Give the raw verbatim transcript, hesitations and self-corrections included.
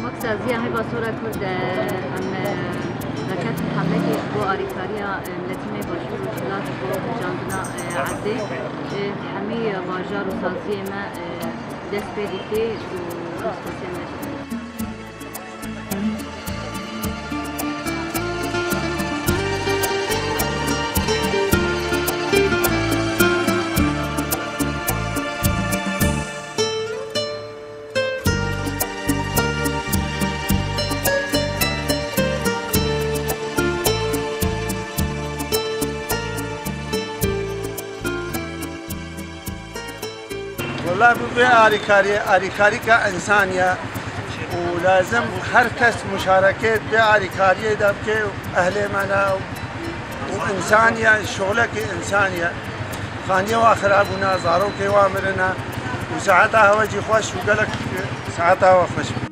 Wek saziya Heyva Sora Kurd, e, em, e, raketin hemlekê ji bo alîkariya, e, miletî me Başûr û Rojhilat ji bo hicandina, e, erdê, e, hemî bajar û saziyê me, e, dest pê dike û destpêsiya me jî. Wela bi vê alîkariyê, alîkarîka însanî ye û lazim her kes muşarekê vê alîkariyê de bike û ehlê me ne û însanî ye, şolekî însanî ye. Xaniyê wa xirabûne, zarokê wa mirine û saeta hewe jî xweş û gelek saeta hewe xweş bû.